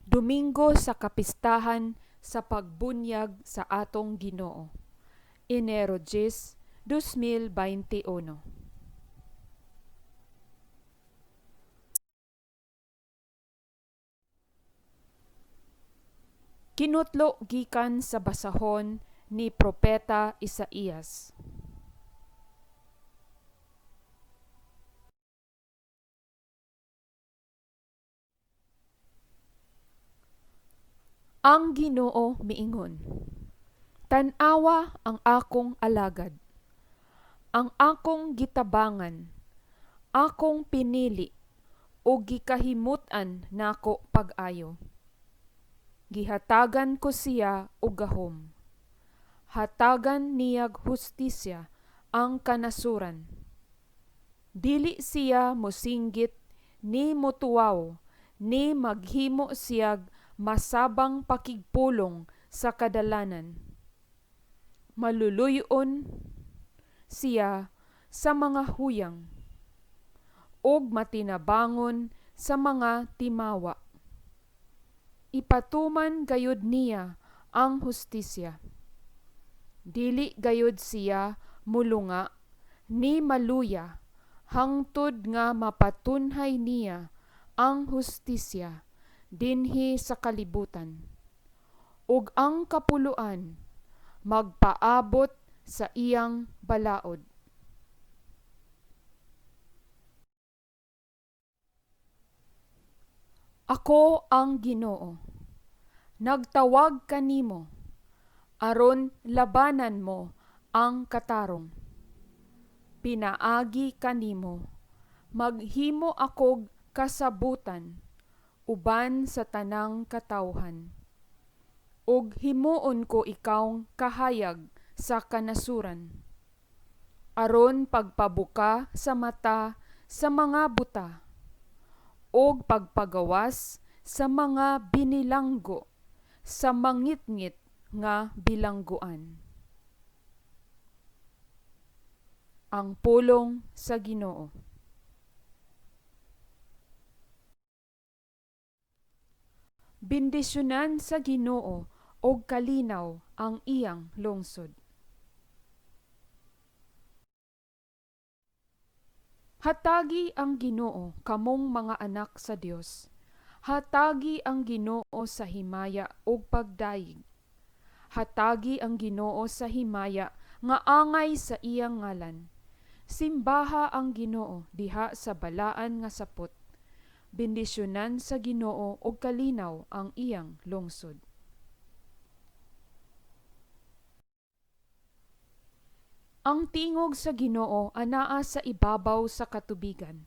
Domingo sa kapistahan sa pagbunyag sa atong Ginoo. Enero 10, 2021. Kinutlo gikan sa basahon ni Propeta Isaías. Ang Ginoo miingon, Tan-awa ang akong alagad, ang akong gitabangan, akong pinili ug gikahimut-an nako pag-ayo. Gihatagan ko siya og gahom. Hatagan niyag hustisya ang kanasuran. Dili siya mosinggit ni motuwaw ni maghimo siyag masabang pakigpulong sa kadalanan. Maluluy-on siya sa mga huyang ug matinabangon sa mga timawa. Ipatuman gayud niya ang hustisya. Dili gayud siya molunga ni maluya hangtod nga mapatunhay niya ang hustisya dinhi sa kalibutan. Ug ang kapuloan magpaabot sa iyang balaod. Ako ang Ginoo, nagtawag kanimo aron labanan mo ang katarong. Pinaagi kanimo maghimo akog kasabutan uban sa tanang katawhan. Ug himuon ko ikaw kahayag sa kanasuran, aron pagpabuka sa mata sa mga buta, ug pagpagawas sa mga binilanggo sa mangitngit nga bilangguan. Ang pulong sa Ginoo. Bendisyonan sa Ginoo og kalinaw ang iyang lungsod. Hatagi ang Ginoo kamong mga anak sa Dios. Hatagi ang Ginoo sa himaya ug pagdayeg. Hatagi ang Ginoo sa himaya nga angay sa iyang ngalan. Simbaha ang Ginoo diha sa balaan nga sapot. Bendisyonan sa Ginoo og kalinaw ang iyang lungsod. Ang tingog sa Ginoo anaa sa ibabaw sa katubigan.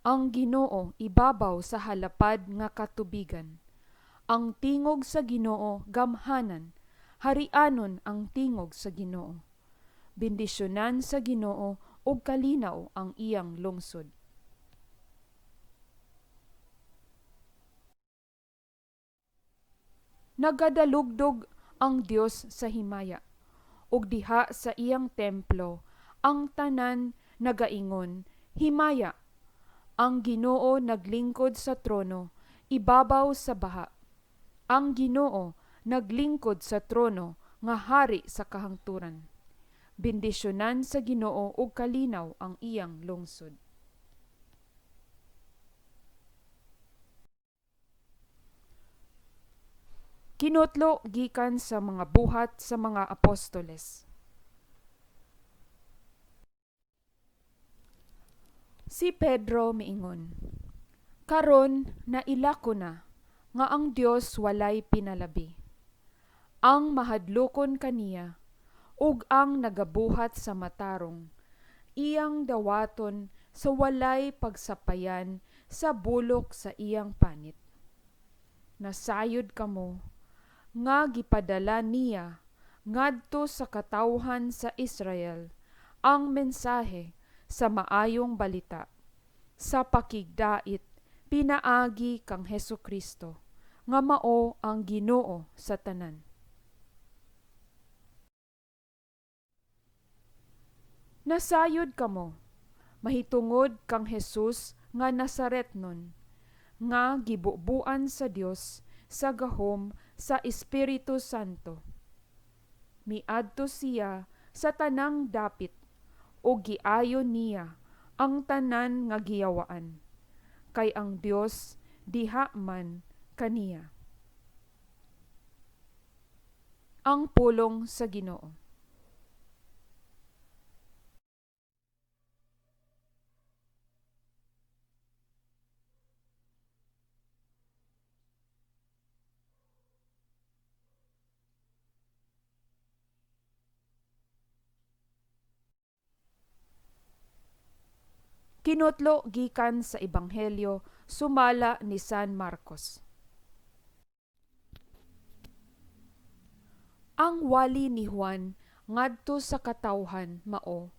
Ang Ginoo ibabaw sa halapad nga katubigan. Ang tingog sa Ginoo gamhanan, harianon ang tingog sa Ginoo. Bendisyonan sa Ginoo og kalinaw ang iyang lungsod. Nagadalugdog ang Dios sa himaya, ug diha sa iyang templo ang tanan nagaingon, himaya. Ang Ginoo naglingkod sa trono, ibabaw sa baha. Ang Ginoo naglingkod sa trono nga hari sa kahangturan. Bendisyonan sa Ginoo ug kalinaw ang iyang lungsod. Kinutlo gikan sa mga buhat sa mga apostoles. Si Pedro miingon, Karon naila ko na nga ang Dios walay pinalabi. Ang mahadlokon kaniya ug ang nagabuhat sa matarong, iyang dawaton sa walay pagsapayan sa bulok sa iyang panit. Nasayod kamo nga gipadala niya ngadto sa katawhan sa Israel ang mensahe sa maayong balita sa pakigdait pinaagi kang Hesukristo nga mao ang Ginoo sa tanan. Nasayod kamo mahitungod kang Hesus nga Nazaretnon nga gibubuan sa Dios sa gahom sa Espiritu Santo. Miadto siya sa tanang dapit ug giayo niya ang tanan nga giyawaan, kay ang Dios diha man kaniya. Ang pulong sa Ginoo. Kinutlo gikan sa Ebanghelyo sumala ni San Marcos. Ang wali ni Juan ngadto sa katawhan mao,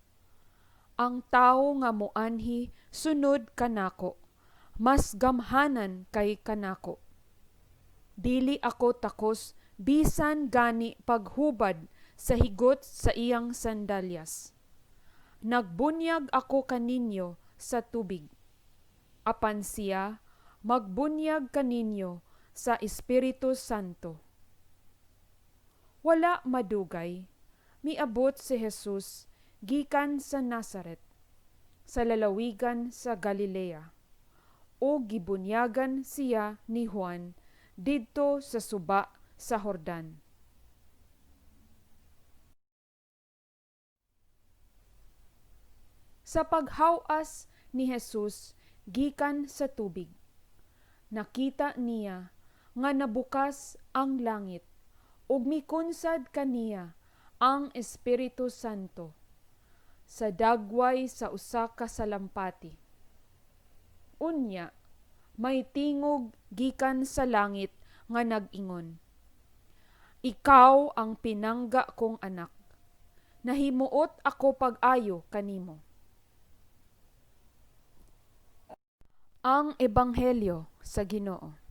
ang tawo nga moanhi sunod kanako, mas gamhanan kay kanako. Dili ako takos bisan gani paghubad sa higot sa iyang sandalyas. Nagbunyag ako kaninyo sa tubig, apan siya magbunyag kaninyo sa Espiritu Santo. Wala madugay, miabot si Jesus gikan sa Nazaret, sa lalawigan sa Galilea, ug gibunyagan siya ni Juan didto sa suba sa Jordan. Sa paghaw-as ni Jesus gikan sa tubig, nakita niya nga nabukas ang langit ug mikunsad kaniya ang Espiritu Santo sa dagway sa usa ka salampati. Unya, may tingog gikan sa langit nga nag-ingon, "Ikaw ang pinangga kong anak. Nahimuot ako pag-ayo kanimo." Ang Ebanghelyo sa Ginoo.